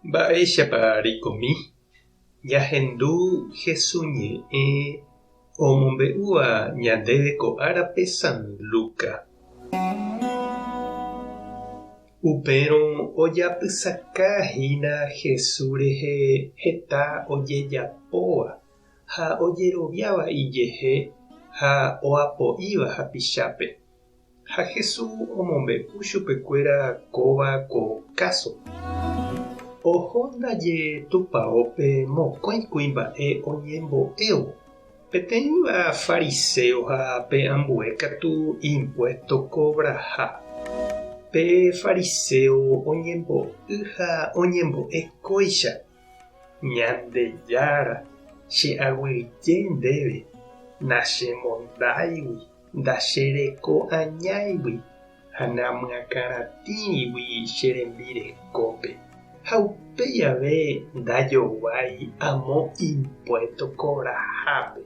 Mba'éichapa reikomi? Ñahendu Hesu ñe'ẽ omombe'úva ñandéve ko árape San Luca. Upérõ ojapysaka hína Hesu rehe heta ojejapóva ha ojeroviáva ijehe ha oapo'íva hapichápe. Ha Jesús omombe'u chupekuéra kóva ko káso. Oho ndaje tupaópe mokõi kuimba'e oñembo'évo, peteĩva fariséo ha pe ambue katu impuésto kovraha. Pe fariséo oñembo'y ha oñembo'e kóicha, Ñandejára, che aguyje ndéve, nachemondáigui. Ndachereko añáigui ha namyakãratĩrigui che rembirekópe, ha upéi ave ndajoguái amo impuésto korahápe,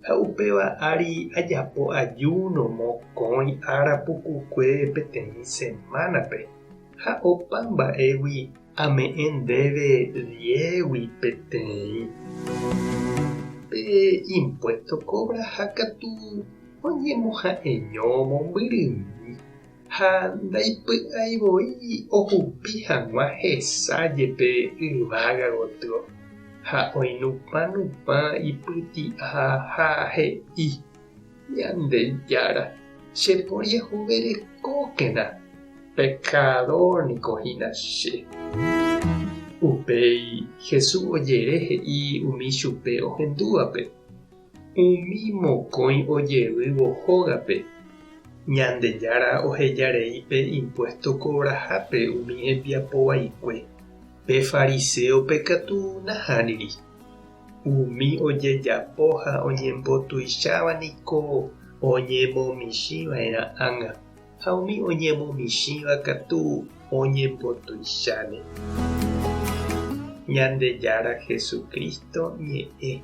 ha upéva ári ajapo ajúno mokõi ára pukukue peteĩ semánape, ha opa mba'égui ame'ẽ ndéve diégui peteĩ. Pe impuésto kovraha katu oñemoha'eño mombyrymi ha ndaipy'ái voi ohupi hag̃ua hesa jepe yvága gotyo, ha oinupãnupã ipyti'a ha he'i, Ñandejára, cheporiahuverekókena, pekadór niko hína che. Upéi Jesús ojere he'i umi chupe ohendúvape, Umi mokõi ojevývo hógape, Ñandejára oheja rei pe impuésto kovrahápe umi hembiapo vaikue, pe fariséope katu nahániri. Umi ojejapo ha oñembotuicháva niko oñemomichĩva'erã ág̃a, ha umi oñemomichĩva katu oñembotuicháne. Ñandejára Jesucristo ñe'ẽ.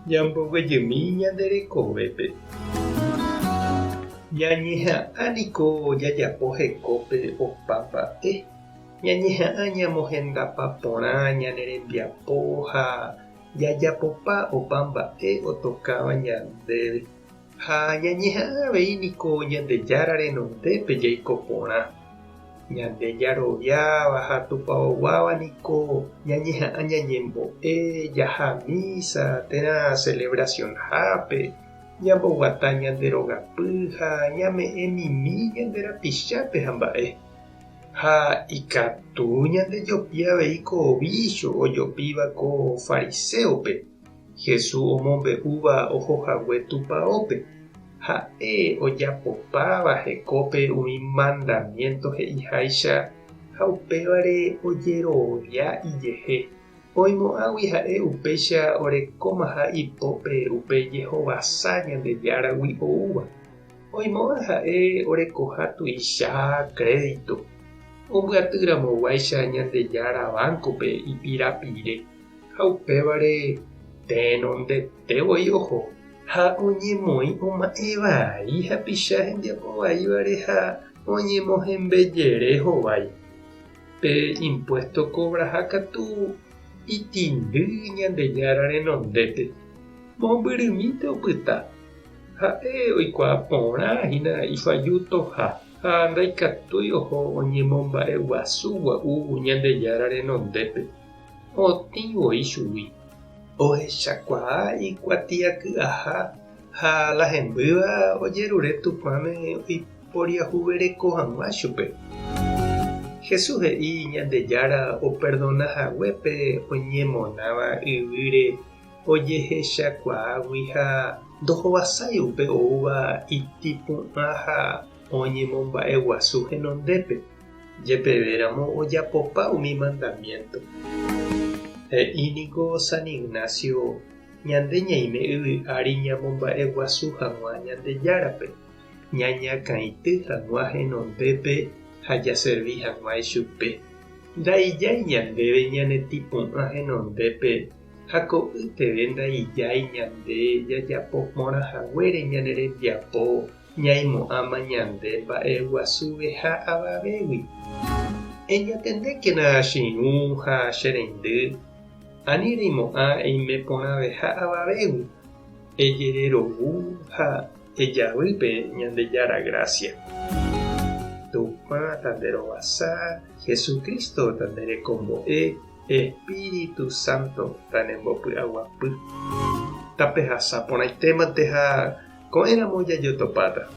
Ñamboguejymi ñande rekovépe. Ñañeha'ã niko jajapo hekópe opa mba'e. Ñañeha'ã ñamohendapa porã ñane rembiapo ha jajapopa opa mba'e otokáva ñandéve. Ha ñañeha'ã avei niko Ñandejára renondépe jaiko porã. Ñande jaroviáva ha tupaoguáva niko ñañeha'ã ñañembo'e, jaha misa térã celebracionhápe, ñamboguata ñande rogapy ha ñame'ẽ mimi ñande rapichápe ha mba'e. Ha ikatu ñandejopi avei ko vícho ojopíva ko fariséope, Jesús omombe'úva oho hague tupaópe, ha'e ojapopáva hekópe umi mandamiénto he'iháicha ha upévare ojerovia ijehe. Oimo'ãgui ha'e upéicha orekómaha ipópe upe jehovasa Ñandejáragui oúva. Oimo'ã ha'e orekoha tuicha crédito, ombyaty ramoguáicha Ñandejára báncope ipirapire, ha upévare tenondete voi oho. Ha oñemoĩ oma'ẽ vai hapicha hembiapo vaívare ha oñemohembejere hovái. Pe impuésto kovraha katu itindy Ñandejára renondépe, mombyrymínte opyta. Ha'e oikuaa porã hína ifajutoha ha ndaikatúi oho oñemomba'eguasu gua'u Ñandejára renondépe, otĩ voi chugui. Ohechakuaa ikuatiaky'aha ha la hembýva ojerure Tupãme oiporiahuvereko hag̃ua chupe. Jesús he'i Ñandejára operdona hague pe oñemonáva yvýre ojehechakuaágui ha ndohovasái upe oúva itĩpu'ã ha oñemomba'eguasu henondépe, jepevéramo ojapopa umi mandamiénto. He'i niko San Ignacio ñande ñaime yvy ári ñamomba'eguasu hag̃ua Ñandejárape, ñañakãity hag̃ua henondépe ha jaservi hag̃ua ichupe. Ndaijái ñandéve ñanetĩpu'ã henondépe Ha ko'ýteve ndaijái ñande jajapo porã haguére ñane rembiapo ñaimo'ãma ñande mba'eguasuveha avavégui. Eñatendékena che irũ ha che reindy, ani reimo'ã eime porãveha avavégui, ejererovu ha ejavy pe Ñandejára grásia. Tupã tanderovasa, Jesucristo tanderekombo'e, Espíritu Santo tanembopy'aguapy. Tapehasa porãitémante ha ko'ẽramo jajotopáta.